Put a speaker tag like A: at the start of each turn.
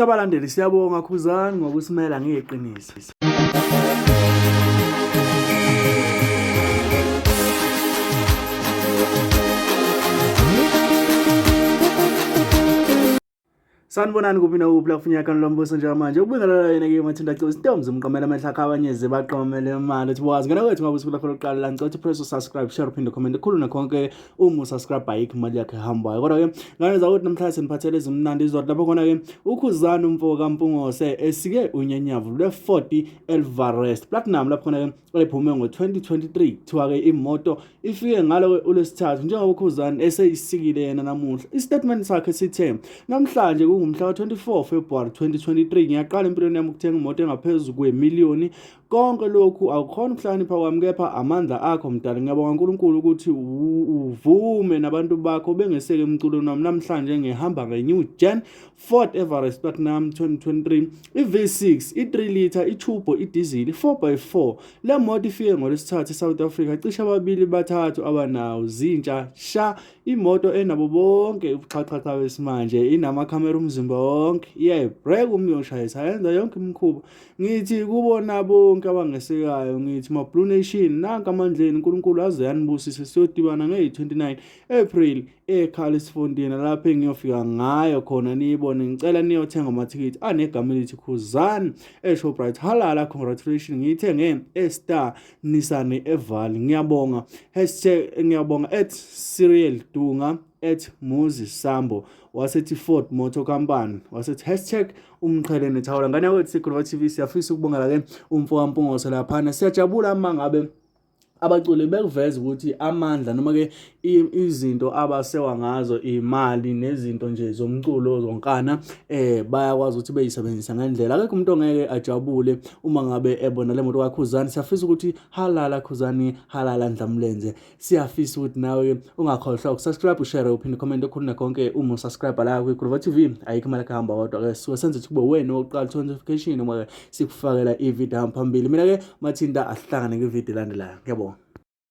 A: Abalandeli siyabonga Khuzani ngokusimela ngeqiniso. Sanibonani kuphi nakuphi la kufuneka khona lombuso njengamanje ukubingelela yena ke Mathinda Cebo Sintombi zimqamela amehla akhe abanye zibaqamele imali uthi wazi ngena kwethu ngabe usuku lakho lokuqala la ngicela ukuthi press subscribe share uphinde comment khulu nakhonke uma usubscribe ayikho imali yakhe ehambayo kodwa ke ngane zakuthi namhlanje siniphathele ezimnandi izodwa lapho khona ke uKhuzani umfo kaMpungose esike unyanyavu lwe-40 Elvarest Platinum lapho khona ke ephume ngo-2023 kuthiwa ke imoto ifike ngalo ke uLwesithathu njengoba uKhuzani eseyisikile yena namuhla istatement sakhe sithe namhlanje kungumhla ka-24 February 2023 ngiyaqala empilweni yami ukuthenga imoto engaphezu kwemiliyoni. Konke lokhu akukhona ukuhlakanipha kwami kepha amandla akho mdali. Ngiyabonga uNkulunkulu ukuthi uvume nabantu bakho bengeseke emculweni wami namhlanje ngihamba nge-New Gen Ford Everest Platinum 2023 i-V6 i-3 litre i-turbo i-diesel i-4x4. Le moto ifike ngoLwesithathu eSouth Africa cishe ababili bathathu abanawo zintsha sha. Imoto enabo bonke ubuxhaxhaxha besimanje, inamakhamera umzimba wonke, iyayibhreka uma uyoshayisa, yenza yonke imikhuba. Ngithi kubona bonke abangesekayo ngithi ma-Blue Nation nanka amandleni uNkulunkulu aze anibusise siyodibana ngeyi-29 April eCalisfontina lapho engiyofika ngayo khona niyibone ngicela niyothenga amathikithi anegama elithi Khuzani eShoprite. Halala congratulations ngiyithenge eStar Nissan eVali. Ngiyabonga hashtag ngiyabonga at Cyril Dunga at Muzi Sambo wasethi Ford Motor Company wasethi hashtag umqhele nethawula. Ngane yakwethu siGrover TV siyafisa ukubongela ke umfo kaMpungose laphana. Siyajabula uma ngabe abaculi bekuveza ukuthi amandla noma ke izinto abasewa ngazo imali nezinto nje zomculo zonkana bayakwazi ukuthi beyisebenzisa ngendlela. Akekho umuntu ongeke ajabule uma ngabe ebona le moto kaKhuzani. Siyafisa ukuthi halala Khuzani, halala Ndlamlenze. Siyafisa ukuthi nawe ungakhohlwa ukusubscribe, ushare, uphinde comment okhuluma konke uma usubscribe la kwi-Groove TV. Ayikho imali ekuhamba kodwa ke suke senze ukuthi kube wena oqala uthola notification uma ke sikufakela ivideo phambili. Mina ke Mathinta ahlangane kwivideo elandelayo. Ngiyabonga.